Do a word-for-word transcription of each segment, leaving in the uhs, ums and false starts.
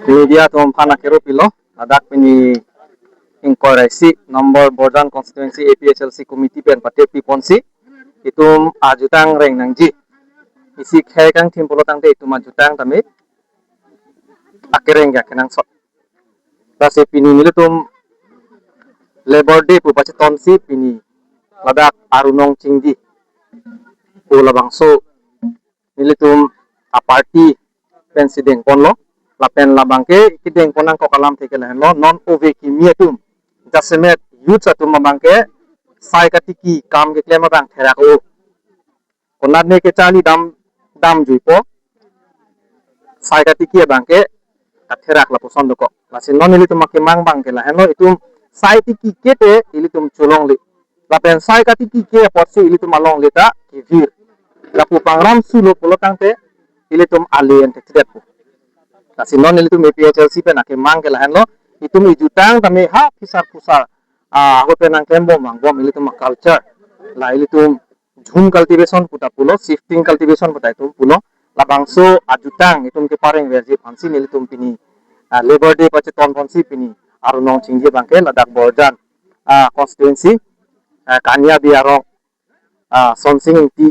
Media atum aphan akero pilo, ladak pini ingkoi ra isi number Borjan Constituency A P H L C Committee pen patepi ponsi, itum ajutang reng nangji. Isi khei kangthim pulo tangte itum ajutang tame akereng ke kenangsot. Lasi pini nelitum Labour Day pu pachetonsi pini ladak arunong chingdi pu labangso nelitum a-party pensi dengponlo, lapen labangke kedengpon nangkok alamthe ke lahenlo, non ove kimi atum, jasemet youths atum abangke sai katiki kam keklem abang therak-o. Konatne kecharli dam, dam juipo, sai katiki abangke katherak lapuson dokok. Lasi non nelitum akemang abangke lahenlo, itum sai tiki ke te ilitum cholongle. Lapen sai katiki ke apotsi ilitum alongle ta kevir. Lapu pangram sulo pulo tangte ilitum ale en thekthedetpo. Lasi non ilitum A P H L C pen akemang ke lahenlo, itum ijutang tame ha phisar phusar, ah, ahut pen nangklembom vangbom ilitum a-culture, la ilitum jhum cultivation pu ta pulo, shifting cultivation pu ta itum pulo, labangso ajutang itum keparengverji aphansi nelitum pini, ah, Labour Day pacheton ponsi pini arunong chingdi abangke ladak Borjan, ah, constituency, ah, Kania Bey arong, ah, Sonsing Ingti,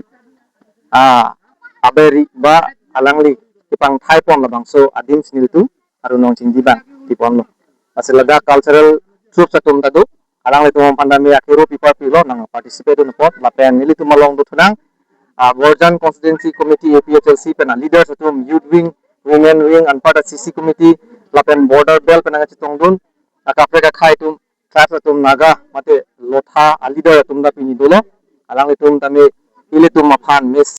ah, aberi ba alangli kepangthai pon labangso adimsi nelitum arunong chingdi abang piponlo. Lasi ladak cultural troupes atum ta do, alanglitum aphan tame akero pipar pilo nang participate dun apot, lapen nelitum along dothunang, ah, Borjan Constituency Committee A P H L C pen a-leaders atum, youth wing, women wing, anparta C C committee, lapen border belt pen nangchetongdun, akaprek akhei atum, tribes atum, Naga mate Lotha a-leader atum ta pini dolo, alanglitum tame ilitum aphan mes